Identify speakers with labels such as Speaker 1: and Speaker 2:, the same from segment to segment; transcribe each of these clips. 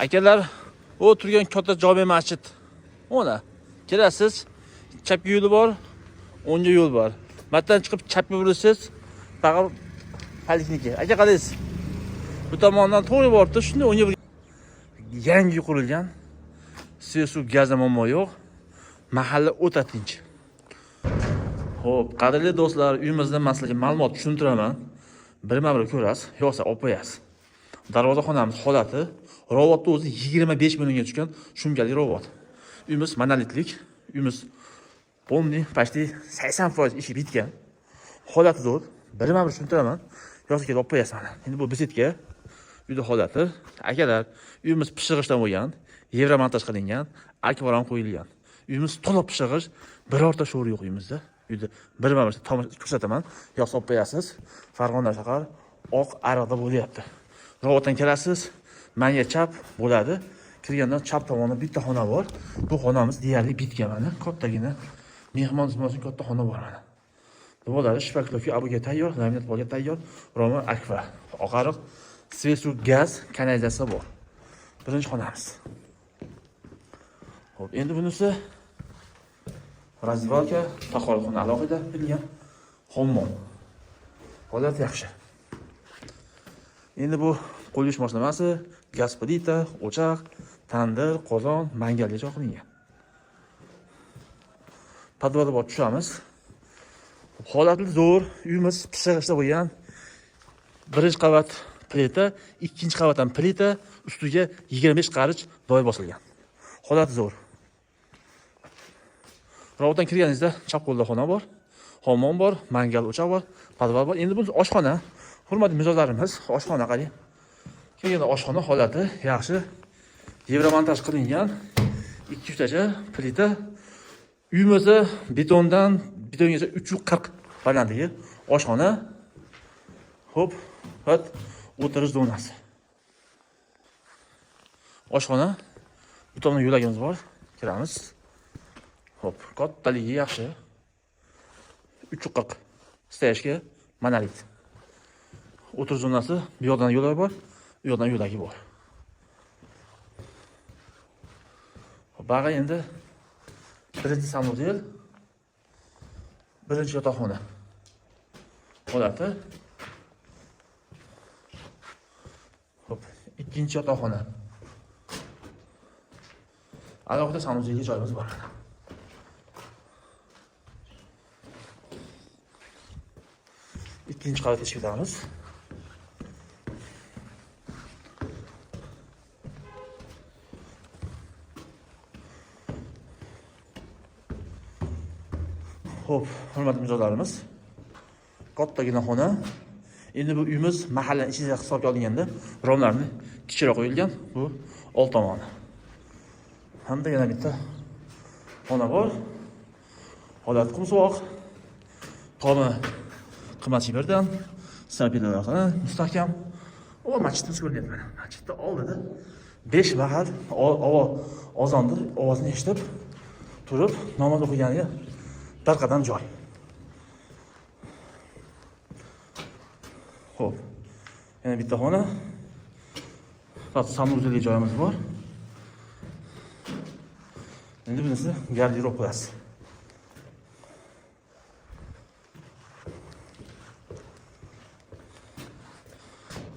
Speaker 1: Akalar, o turgan katta jome masjid. Ona kelasiz, chapga yo'li bor, o'ngga yo'l bor. Matdan chiqib chapga burilsangiz, faqat poliklinika. Aka qalaysiz? Bu tomondan to'g'ri borib turib, shunday o'ngga yangi qurilgan. Suv gazda muammo yo'q. Mahalla o'ta tinch. Xo'p, qadrli do'stlar, uyimizda man sizlarga ma'lumot tushuntiraman. Birma-bir ko'rasiz, yo'qsa olib qo'yasiz. Darvozaxonamiz holati, robotni o'zi 25 millionga tushgan shumkali robot. Uyimiz monolitlik, uyimiz полный почти 80% ishi bitgan. Holati zo'r. Birma-bir tushuntiraman. Yo'qsa kelib olib qo'yasiz mana. Endi bu besetka uyda holati. Akalar, uyimiz pishig'ishdan bo'lgan, yevromontaj qilingan, akvar ham qo'yilgan. Uyimiz to'liq pishig'ish, birorta sho'r yo'q uyimizda. Uyda birma-bir ko'rsataman. Yo'qsa olib qo'yasiz. Farg'ona shahar Oq ariqda bo'lyapti. Robotdan kelasiz, manga chap bo'ladi. Kirgandan chap tomonda bitta xona bor. Bu xonamiz deyarli bitgan mana. Kattagina mehmon uchun katta xona bor mana. Devorlari shpaklovka abuga tayyor, laminat polga tayyor, roma akfa. Oqariq, svet, suv, gaz, kanalizatsiya bor. Birinchi xonamiz. Xo'p, endi bunisi razvalka, tahoratxona alohida qurilgan, hammom. Holat yaxshi. Endi bu qo'l yuvish moslamasi, gaz plita, o'choq, tandir, qozon, mangalgacha qilingan. Podvalga borib tushamiz. Holati zo'r, uyimiz pishig'ishda bo'lgan. Birinchi qavat plita, ikkinchi qavat ham plita, ustiga 25 qarich doy bosilgan. Holati zo'r. Robotdan kirganingizda chap qo'lda xona bor, hammom bor, mangal o'choq bor, podval bor. Endi bu oshxona. Hurmatli mijozlarimiz, oshxona qarang. Kelganda oshxona holati yaxshi. Yevromontaj qilingan. 2-3 tacha plita. Uyimizda betondan betongacha 340 balandligi oshxona. Xo'p, va o'tirish zonasi. Oshxona. Bu tomonda yo'lagimiz bor. Kiramiz. Xo'p, kattaligi yaxshi. 340 стояшка monolit. O'tirish zonasi, bu yoqdan yo'lak bor, u yoqdan yo'lagi bor. Xo'p, bag'i endi birinchi sanuzel, birinchi yotoqxona holati. Xo'p, ikkinchi yotoqxona. Alohida sanuzelga joyimiz bor. Ikkinchi qavatga chiqamiz. Xo'p, hurmatli mijozlarimiz, kattagina xona. Endi bu uyimiz mahalla ichida hisobga olinganda romlarni kichikroq qo'yilgan, bu old tomoni. Hamda yana bitta xona bor. Holat qumsuvoq. Tomi qimmat shiberdan, stapellar mustahkam. O masjidimiz ko'rinyapti mana. Masjidni oldida 5 mahal ozonni ovozini eshitib turib namoz o'qiganiga bir qadam joy. Xo'p. Yana bitta xona. Sanuzelli joyimiz bor. Endi bunisi garderob qo'yasiz.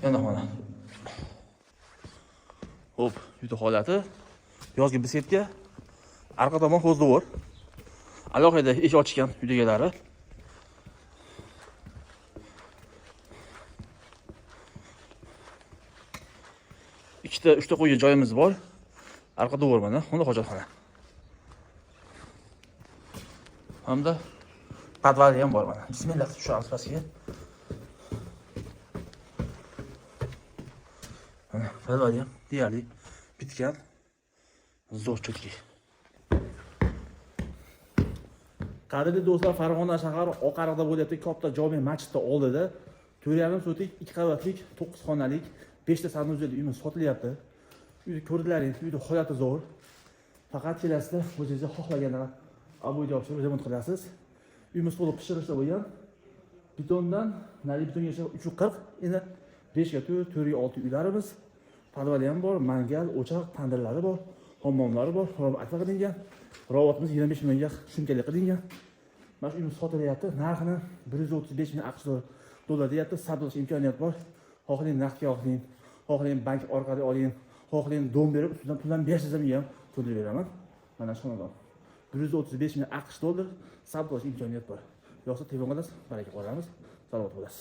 Speaker 1: Yana xona. Xo'p, uyda holati. Yozgi besetka. Arqa tomon xo'zduvor. Alohida ish ochgan uyda egalari. Ikkita, uchta qo'ygan joyimiz bor. Arqa duvor mana, unda hojatxona. Hamda podvali ham bor mana. Bismillah, tushamiz pastga. Mana podvali ham deyarli bitgan. Zo'r cho'tki. Qadrli do'stlar, Farg'ona shahar Oqariqda bo'lyapti katta jome masjidni oldida 4,5 sotik, 2 qavatlik, 9 xonalik, 5 ta sanuzelli uyimiz sotilyapti. Uyni ko'rdilaringiz, uyni holati zo'r. Faqat kelasizda o'zingiz xohlagan oboy yopishtirib remont qilasiz. Uyimiz to'liq pishirishda bo'lgan. Betondan nari betongacha 340, endi 5 ga 4, 4 ga 6 uylarimiz. Podvali ham bor, mangal, o'choq, tandirlari bor, hammomlari bor, akfa qilingan. Robotimiz 25 millionga шумка li qilingan. Mana shu uyimiz sotilyapti. Narxini 135 ming AQSh dollar deyapti. Savdo qilish imkoniyat bor. Xohlang naqdga oling, xohlang bank orqali oling, xohlang дом berib, ustidan puldan bersangiz ham ham to'ldirib beraman. Mana shu xonadon. 135 ming AQSh dollar, savdo qilish imkoniyat bor. Yo'qsa telefon qilasiz, baraka qolamiz. Salomat bo'lasiz.